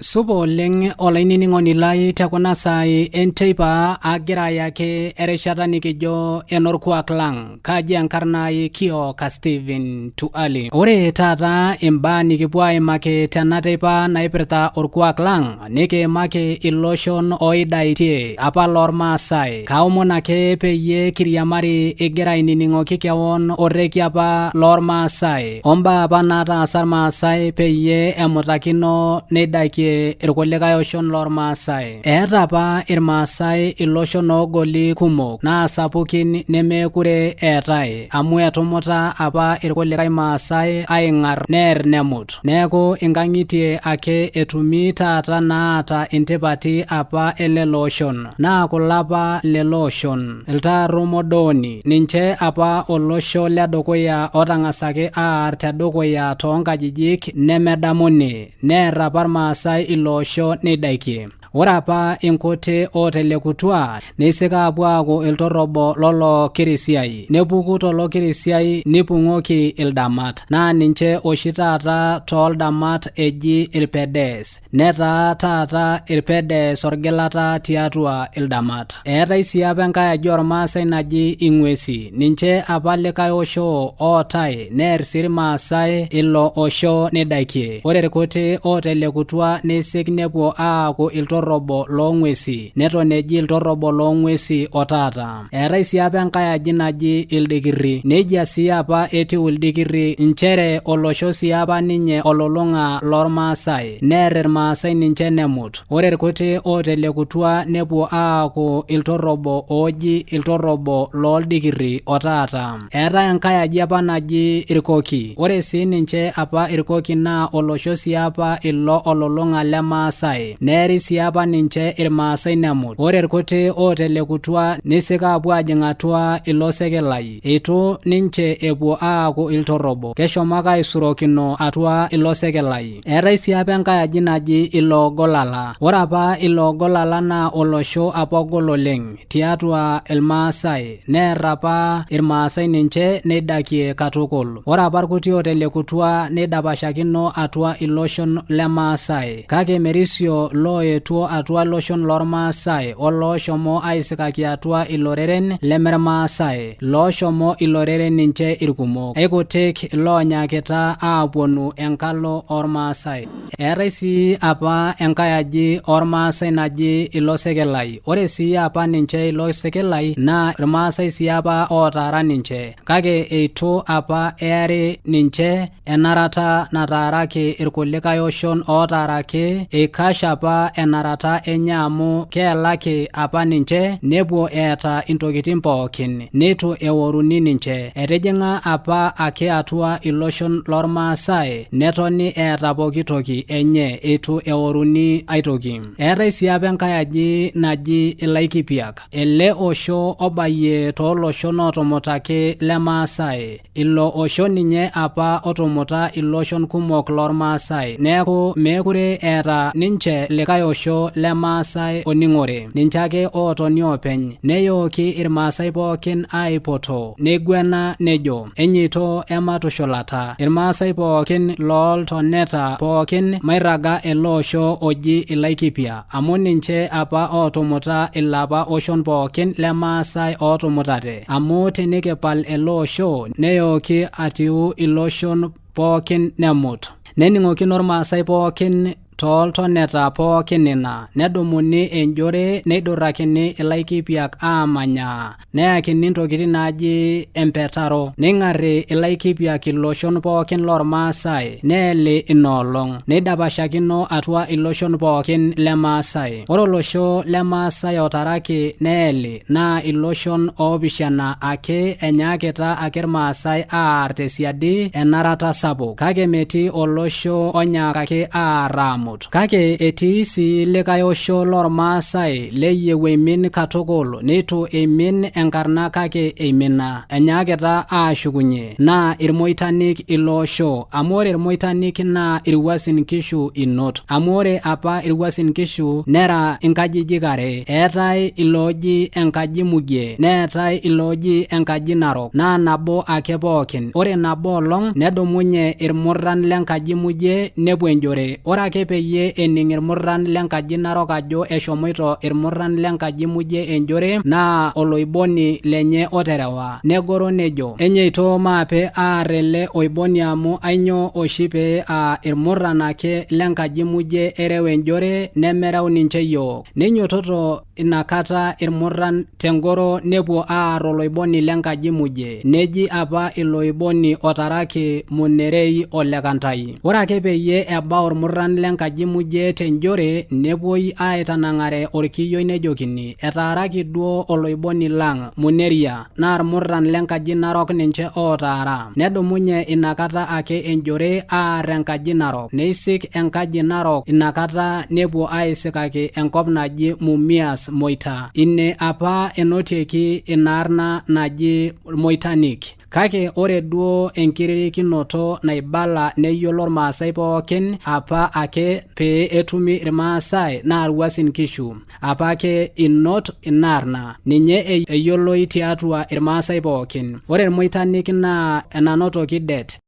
Supa oleng olainining'oni lai te kuna saai enteipa agira ayaki erishata nikijo enorkuak lang. Kaji enkarna ai Kioka Stephen Tuali. Ore taata imbaa nikipuo aimaki tena teipa naipirta orkuak lang nikiimaki iloshon oidaitie apa lormaasai. Kaomon ake peyie kiriamari igira ainining'oki kewon orrekie apa lormaasai. Ombaa apa naataasa Irmaasai peyie emutakino neidakie irkulikae oshon lormaasai. Eeta apa Irmaasai iloshon oogoli kumok naa sapukin nemeekure eetae amu etumuta apa irkulikae maasai aing'ar neer nemut. Neeku inkang'itie ake etumi taata naata intipati apa elelo oshon. Naa kulo apa lelo oshon. Iltaarrumodooni, ninche apa olosho ledukuya otang'asaki aar tedukuya too nkajijik nemedamuni, neer apa Irmaasai ilo osho neidaikie. Ore apa inkuti ootelekutua neisik aapuo aaku iltorrobo lolokirisiai, nepuku tolokirisiai neipung'oki ildamat, naa ninche oshi taata tooldamat eji Irpedees. Netaa taata irpedees orgilata tiatua ildamat. Eetai sii apa enkae aji oormaasai naji Ing'uesi. Ninche apa likae osho ootae neer sii irmaasai ilo osho neidaikie. Ore irkuti ootelekutua neisik nepuo aaku iltorrobo loo ng'uesi neton eji iltorrobo loo ng'uesi o taata. Eetai sii apa enkae aji naji Ildikirri. Neijia sii apa etiu Ildikirri nchere olosho sii apa ninye olulung'a loormaasai. Neer irmaasai ninche nemut. Ore irkuti ootelekutua nepuo aaku iltorrobo ooji iltorrobo looldikirri o taata. Eetae enkae aji apa naji Irkoki. Ore sii ninche apa Irkoki naa olosho sii apa ilo olulung'a le Maasai. Neeri sii apa ninche Irmaasai nemut. Ore irkuti ootelekutua neisik aapuo aajing atua ilo sekelai. Eitu ninche epuo aaku iltorrobo. Keshomo ake aisurokino atua ilo sekelai. Eetae sii apa enkae aji naji Iloogolala. Ore apa Iloogolala naa olosho apa ogol oleng tiatua Ilmaasai. Neer apa Ilmaasai ninche neidakie katukul. Ore apa irkuti ootelekutua neidapashakino atua iloshon le Maasai. Kake merisio looetuo atua loshon lormaasai olooshomo aisikaki atua iloreren lemermaasai. Looshomo iloreren ninche irkumok. Aikutik loonyaakita aapuonu enkalo ormaasai. Eetae sii apa enkae aji ormaasai naji Ilosekelai. Ore sii apa ninche Ilosekelai naa irmaasai sii apa ootaara ninche. Kake eitu apa eari ninche enarata nataaraki irkulikae oshon ootaaraki, eikash apa enarata enye amu keelaki apa ninche nepuo eeta intokitin pookin neitu eworuni ninche. Etijing'a apa ake atua iloshon lormaasai netoni eeta pooki toki enye eitu eworuni aitoki. Eetae sii apa enkae aji naji Ilaikipiak. Ele osho obayie tooloshon ootumutaki le Maasai. Ilo osho ninye apa otumuta iloshon kumok lormaasai. Neeku meekure eeta ninche likae osho le Maasai oning'ore. Ninche ake ootoni oopeny. Neyooki irmaasai pookin aipoto. Neiguena nejo, Enyeito ematushulata. Irmaasai pookin looltoneta pookin mairraga ele osho oji Ilaikipia amu ninche apa ootumuta ilapa oshon pookin le Maasai ootumutate. Amu tenikipal ele osho neyooki atiu iloshon pookin nemut. Nening'okino Irmaasai pookin tooltoneta pookin ina, nedumuni enjore neidurrakini Ilaikipiak aamanyaa, neyakini intokitin naaji empetaro, neing'arri Ilaikipiak iloshon pookin lormaasai, neeli inoolong, neidapashakino atua iloshon pookin le Maasai. Ore olosho le Maasai otaraki neeli naa iloshon oopishana ake enyaakita ake Irmaasai aar te siadi enarata sapuk, kake metii olosho onyaakaki aar aamut. Kake etii sii likae osho lormaasai leyieu eimin katukul neitu eimin enkarna kake eimina, enyaakita aashukunye, naa Irmoitanik ilo osho, amu ore Irmoitanik naa Irwuasin Nkishu inot. Amu ore apa Irwuasin Nkishu nera inkajijik are, eetae ilooji Enkaji Mugie neetae ilooji Enkaji Narok, naa nabo ake pookin. Ore nabo olong nedumunye irmurran le Nkaji Mujie nepuo enjore. Ore ake peyie peyie ening irmurran lenkaji narok ajo eshomoito irmurran lenkaji muje enjore naa oloiboni lenye oterewa. Negoro nejo, Enyeito maape aar ele oiboni amu ainyoo oshi pee aa irmurran ake lenkaji muje ereu enjore nemereu ninche iyiook. Neinyototo inakata irmurran tengoro nepuo aar oloiboni lenkaji muje. Neji apa ilo oiboni otaraki Munerei ole Kantai. Ore ake peyie ebau irmurran lenkaji muje tenjore nepuoi aitanang'are orkiyioi nejokini, etaaraki duo oloiboni lang Muneria naa irmurran lenkaji narok ninche ootaara. Nedumunye inakata ake enjore aar enkaji narok. Neisik enkaji narok inakata nepuo aisikaki enkop naji Mumias Moita. Ine apa enotieki ina arna naji Moitanik. Kake ore duo enkiririkinoto naibala neyiolo Irmaasai pookin apa ake pee etumi Irmaasai naa Uasin Nkishu. Apake inot ina arna ninye eyioloi tiatua Irmaasai pookin. Ore Irmoitanik naa enanotoki det.